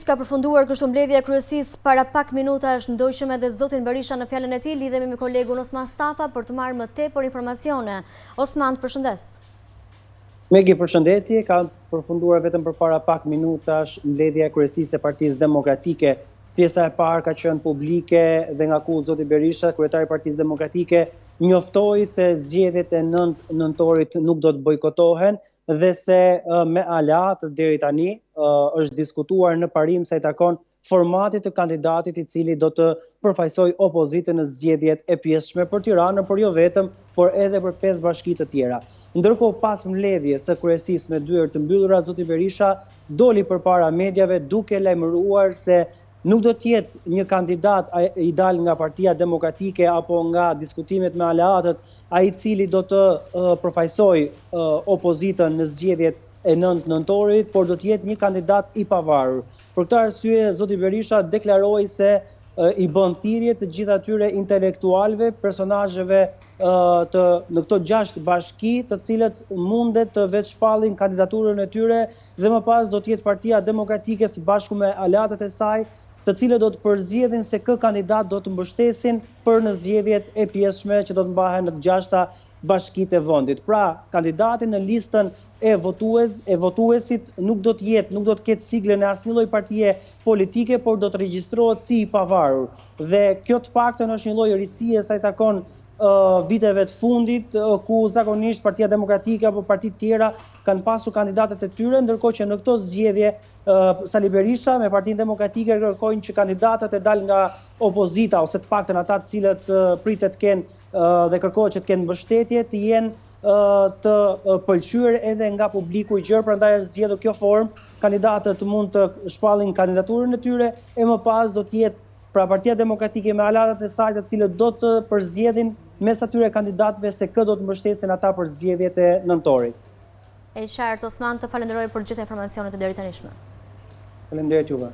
Pikërisht ka përfunduar kështu mbledhja e kryesisë para pak minutash ndoqëm edhe zotin Berisha në fjalën e tij, lidhemi me kolegun Osman Stafa për të marrë më tepër informacione. Osman, të përshëndes. Megi, përshëndetje, ka përfunduar vetëm përpara pak minutash mbledhja e kryesisë së Partisë Demokratike. Pjesa e parë ka qenë publike dhe nga ku zoti Berisha, kryetari i Partisë Demokratike, njoftoi se zgjedhjet e 9 nëntorit nuk do të bojkotohen dhe se me aleatët deri tani është diskutuar në parim sa i takon formatit të kandidatit i cili do të përfaqësojë opozitën në zgjedhjet e pjesshme për Tiranën, por jo vetëm, por edhe për 5 bashki të tjera. Ndërkohë pas mbledhjes së kryesisë me dyer të mbyllura, zoti Berisha doli përpara mediave duke lajmëruar se nuk do të jetë një kandidat i dalë nga Partia Demokratike apo nga diskutimet me aleatët ai i cili do të përfaqësojë opozitën në zgjedhjet e 9 nëntorit, por do të jetë një kandidat i pavarur. Për këtë arsye, zoti Berisha deklaroi se i bën thirrje të gjithë atyre intelektualëve, personazheve të në këto 6 bashki, të cilët mundet të vetëshpallin kandidaturën e tyre dhe më pas do të jetë Partia Demokratike së bashku me aleatët e saj, të cilët do të përzgjedhin se kë kandidat do të mbështesin për në zgjedhjet e pjesshme që do të mbahen në të gjashta bashkitë e vendit. Pra, kandidati në listën e votues e votuesit nuk do të jetë, nuk do të ketë siglën e asnjë lloj partie politike, por do të regjistrohet si i pavarur. Dhe kjo të paktën është një lloj risie sa i takon viteve të fundit, ku zakonisht Partia Demokratike apo partitë tjera kanë pasur kandidatët e tyre, ndërkohë që në këto zgjedhje Sali Berisha me Partinë Demokratike kërkojnë që kandidatët e dalë nga opozita ose të paktën ata të cilët pritet të kenë dhe kërkohet që të kenë mbështetje, të jenë të pëlqyer edhe nga publiku i gjerë, prandaj është zgjedhur kjo formë, kandidatët mund të shpallin kandidaturën e tyre e më pas do të jetë pra Partia Demokratike me aleatët e saj të cilët do të përzgjedhin mes atyre kandidatëve se kë do të mbështesin ata për zgjedhjet e nëntorit. E qartë, Osman, të falenderoj për gjithë informacionet e deritanishme. Faleminderit juve.